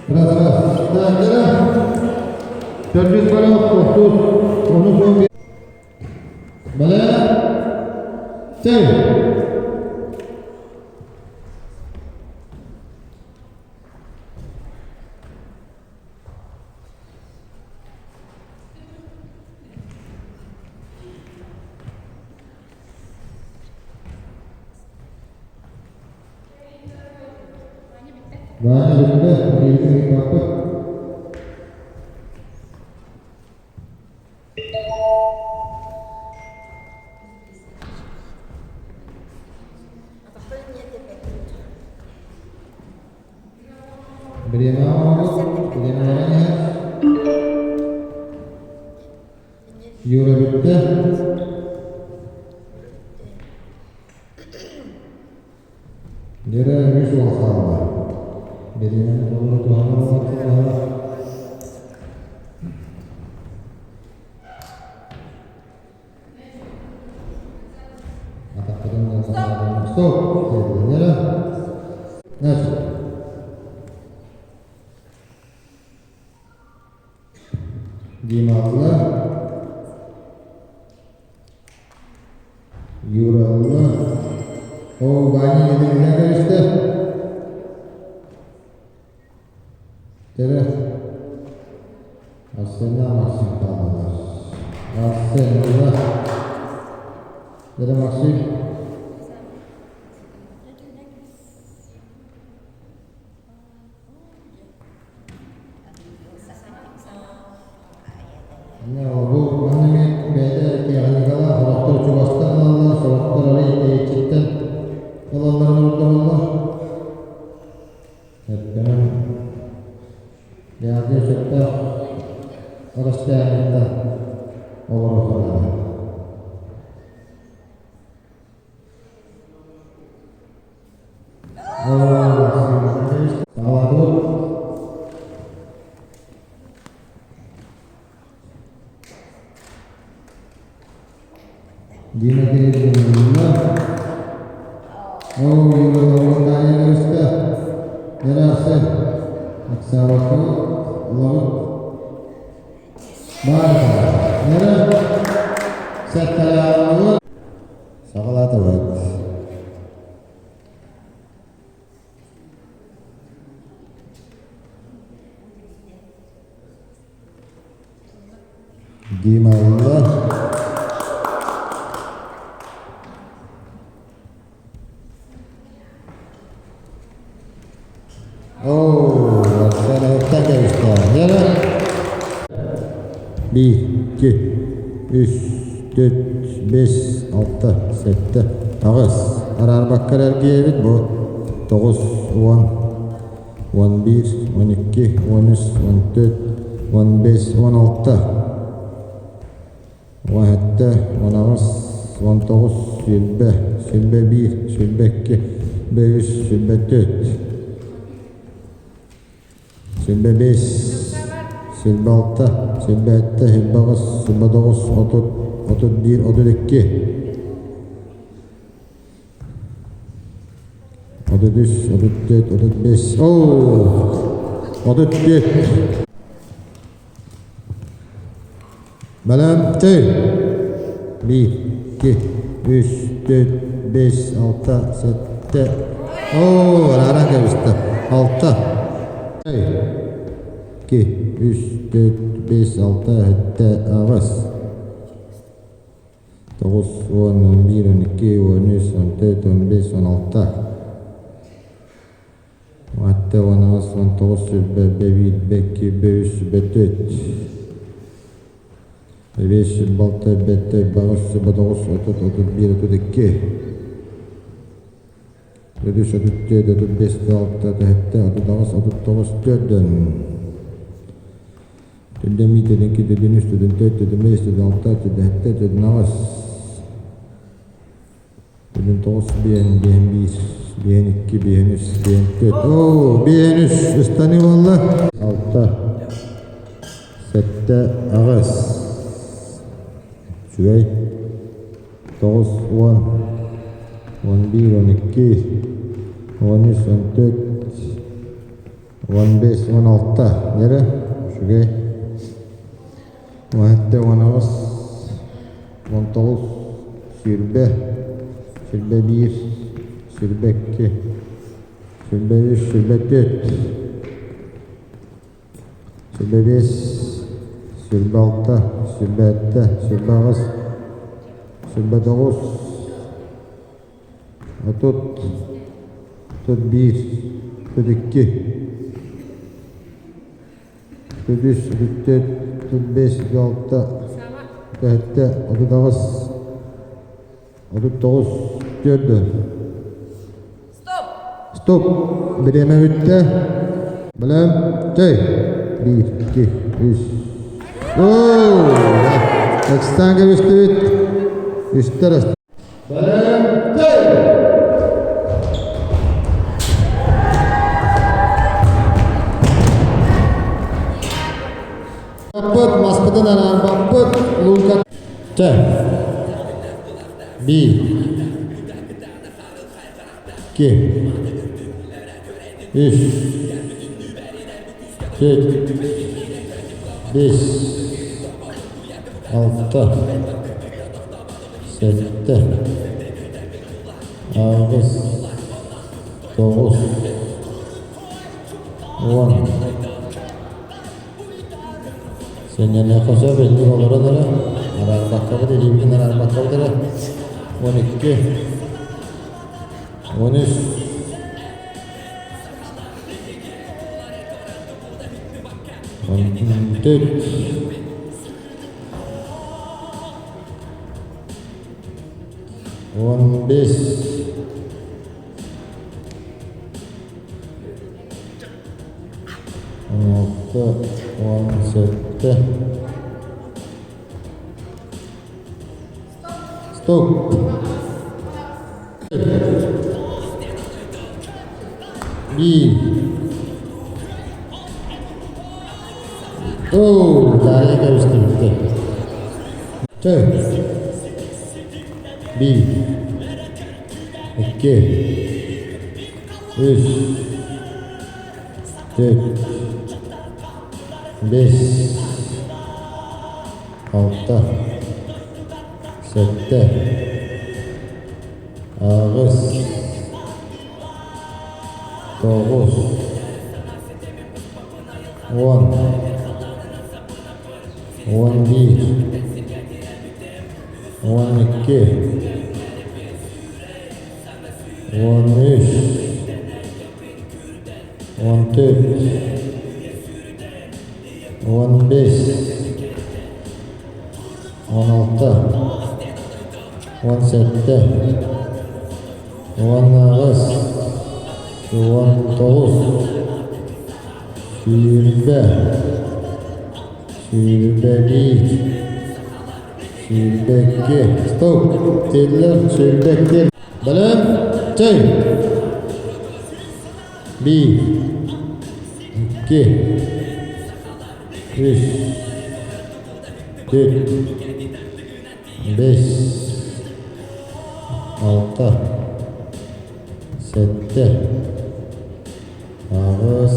Раз, раз. Так, кара. Төрдүс бөлөх, тохтуур. Ону суон Бэлэ. Чэй. Ваня бүттэ, бииргэ ыыппаппыт. Бириэмэ оҥоробут, бириэмэ баран иһэр. Юра бүттэ. Дьэрэ үс уол хаалла. Бириэмэни толору туһанар уолаттар Атахпытын Стоп! Диэтилэр. Начали. Дима ылла. Юра ылла. Оо, Ваня ийэтин илэ кэбистэ. Тэрэ. Арсенна Максим хааллылар. Арсен ылла. Дэрэ Максим. Бу манна эмиэ бэйэтэ тиэхиньикалаах, сорохтор чугастан ылаллар, сорохтор арыый тэйиччиттэн ылалларын ордороллор. Өттөнөн бэйэҕитигэр сөптөөх расстояниеттан олоруохха наада. Саҕалаатыбыт. Дима Кирилловна. Оо, Юра Дарья көрүстэ. Дэрэ Оксана Улабыт. Баар. Нэрэ. Сэттэлээх. Саҕалаатыбыт. Дима ылла. Оо, Арсен кэбистэ. Нэрэ. Биир, икки, үс, төрт, бэс, алта, сэттэ, аҕыс. Араарбакка эрэ эргийэбит бу тоҕус, уон, 11, 12, 13, 14, 15, 16, 17, 18, 19, 20, 21, 22, 23, 24, 25, 26, 27, 28, 29, 30, 31, 32. 33, 34, 35, оо, 34. Бэлэм, чэй. Биир, икки, үс, төрт, бэс, алта, сэттэ. Оо, арааран кэбистэ. Алта. Чэй. Икки, үс, төрт, бэс, алта, сэттэ, аҕыс. Тоҕус уон, он биир, он икки, он үс, он төрт, он бэс, он алта. Алта, он аҕыс, он тоҕус, сүүрбэ, биир, икки, үс, сүүрбэ төрт. Биэс, сүүрбэ алта, бэттэ, аҕыс, сүүрбэ тоҕус, отут, отут биир, отут икки. Үс, отут төрт, отут бэс, алта, сэттэ, отут аҕыс, отут тоҕус, төрдөн. Төрдөн биир, төрдөн икки, төрдөн үс, төрдөн төрт, төрдөн бэс, төрдөн алта, төрдөн сэттэ, төрдөн аҕыс, төрдөн тоҕус, биэһин, биэһин биир, биэһин икки, биэһин үс, биэһин төрт. Оо, биэһин үс, ыстаныы буолла. Алта, сэттэ, аҕыс. Үчүгэй. Тоҕус, уон, он биир, он икки, он үс, он төрт, 15, 16 нэрэ үчүгэй. 17, 18, 19, 20, 21, 22, 23, 24, 25, 26, 27, 28, 29, 30, 31, 32, 33, 34, 35, 36, 37, 38, 39, 4. Стоп! Бириэмэ бүттэ. Бэлэм, чэй! Биир, икки, үс. Оо! Экстан кэбистибит. Үстэр Бэлэм, чэй! Баппыт, маспытын араарбаппыт, луука. Чэ. Биир. Икки, үс, түөрт, биэс, алта, сэттэ, аҕыс, тоҕус, уон. Сэнньэниэххэ сөп, инник олорон эрэ, араарбаккабыт, илиибитин араарбаккабыт эрэ. 12, 13, 14, 15, 16, 17. Стоп! Биир. Оо, таарыйа кэбистибиттэр. Чэ. Биир. Икки. Үс. Түөрт. Биэс. Алта. Сэттэ. Аҕыс. Тоҕус. 10. 11. 12. 13. 14. 15. 16. 17. 18. 19. 20. 21. 22. Стоп! Тиэллэр 22. Бэлэм, чэй! Биир, икки, үс, түөрт, бэс, алта, сэттэ, аҕыс,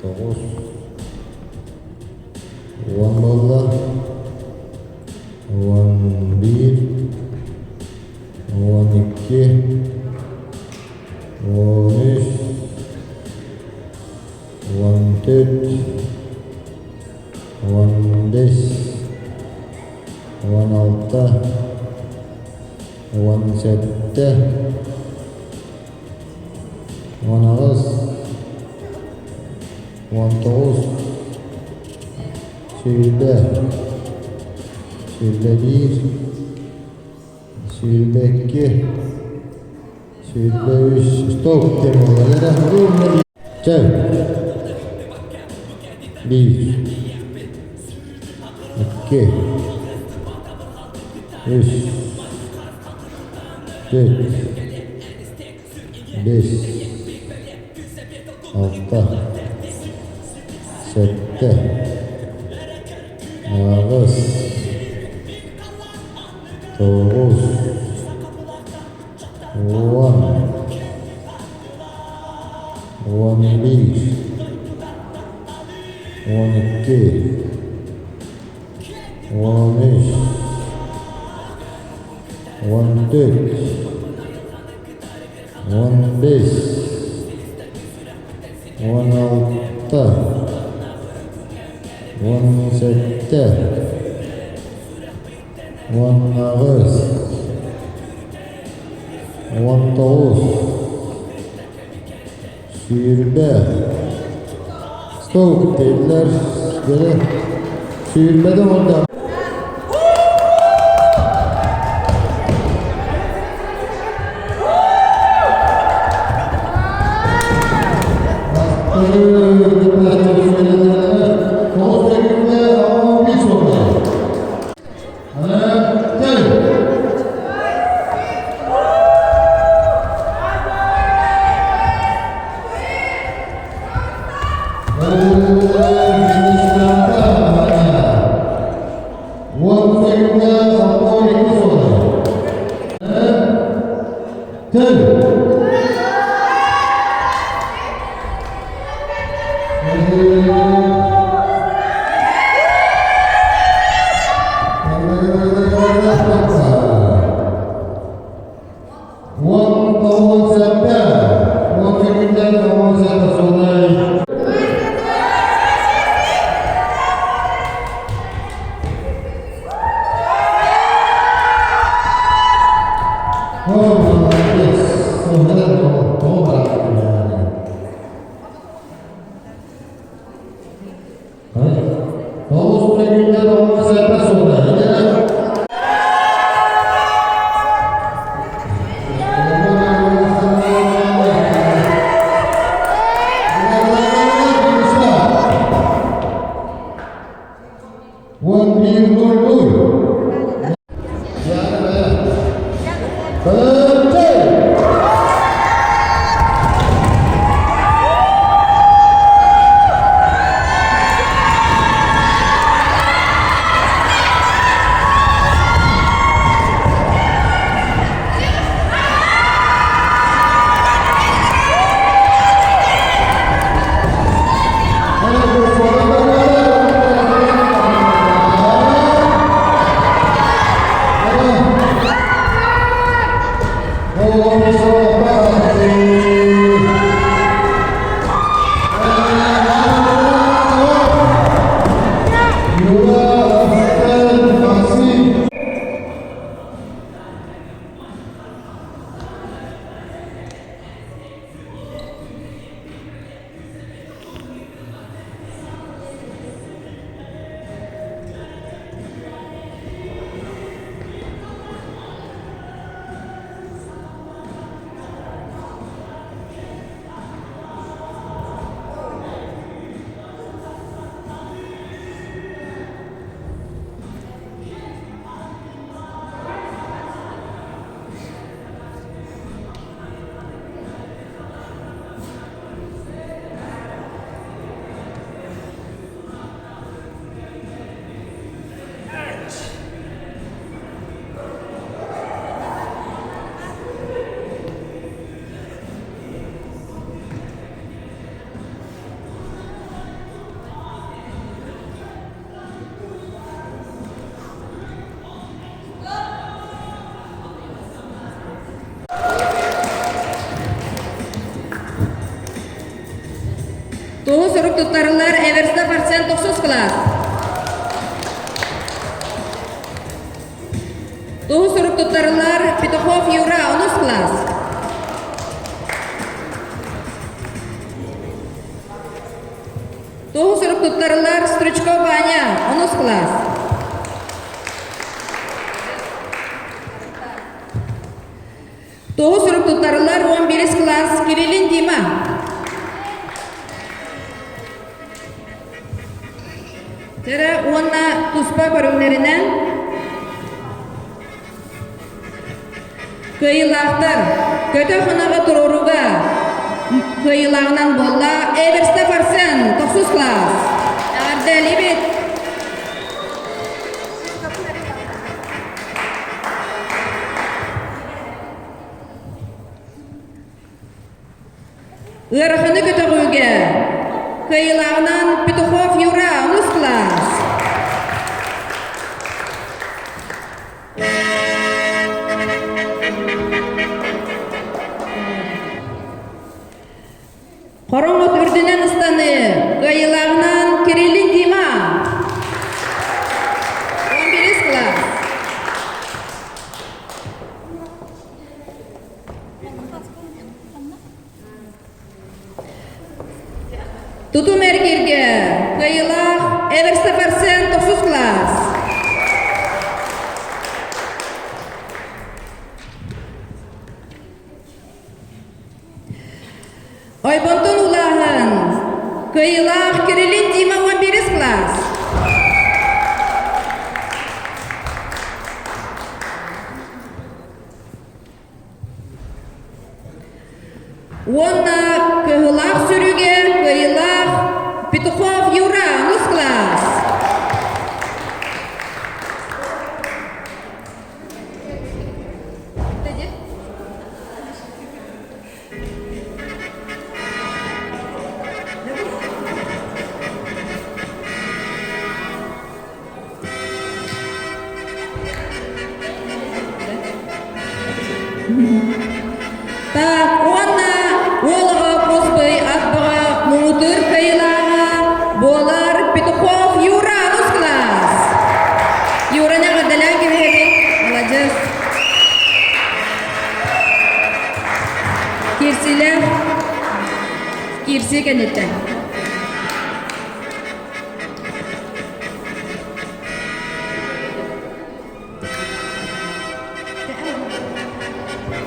тоҕус, 10 буолла, 11, 12, 13, 14, 15, 16, 17, 18, 19, 20, 21, 22, 23, стоп диэн буолар эрэ. Чэ, биир, икки, үс, түөрт, биэс, алта, сэттэ, аҕыс, тоҕус, 10, 11, 12, 13, 14, 15, 16, 17, 18, 19, 20. Стоп dediler. Böyle sürmeden orada. Туһу сурук туттарыллар Эверста процент тохсус кылаас. Туһу сурук туттарыллар Петухов Юра онус кылаас. Туһу сурук туттарыллар Стручков Ваня онус кылаас. Тоҕус сурук туттарыллар 11 кылаас Кириллин Дима. Тыра уонна туспа көрүҥнэринэн кыайыылаахтар көтөх ынаҕы туруорууга кыайыылааҕынан буолла Эверстов Арсен, тохсус кылаас. Эҕэрдэлиибит! Ыараханы көтөҕүүгэ кыайыылааҕынан Петухов Юра, онус кылаас. Хороҥ от үрдүнэн ыстаныы кыайыылааҕынан Кириллин Дима. 11 кылаас. Тутум эргиргэ кыайыылаах Эверстов Арсен тохсус кылаас. Ойбонтон улааһын кыайыылаах Кириллин Дима 11 кылаас. Уонна кыһылаах сүрүгэ кыайыылаах Петухов Юра, онус кылаас. Так, уонна уолаҕа куспай атбаҕа муҥутуур кыайыылааҕа буолар Петухов Юра онус кылаас. Юраны эҕэрдэлээн кэбиһэбин. Маладьыас. Киирсиилэр киирсии кэнниттэн.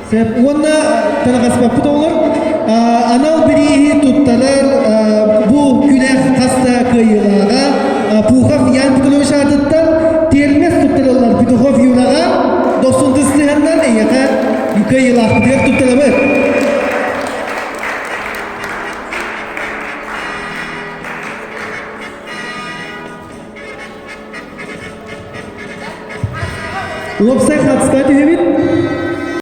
Сөп. Уонна тарҕаспаппыт оҕолор анал бирииһи туттарар бу күрэх хас да кыайыылааҕа Пухов Ян Петрович аатыттан тиэрмэс туттарыллар Петухов Юраҕа дохсун тыстыһаннан эйиэхэ кыайыылаахпытыгар туттарабыт. Уопсай хапска түһэбит.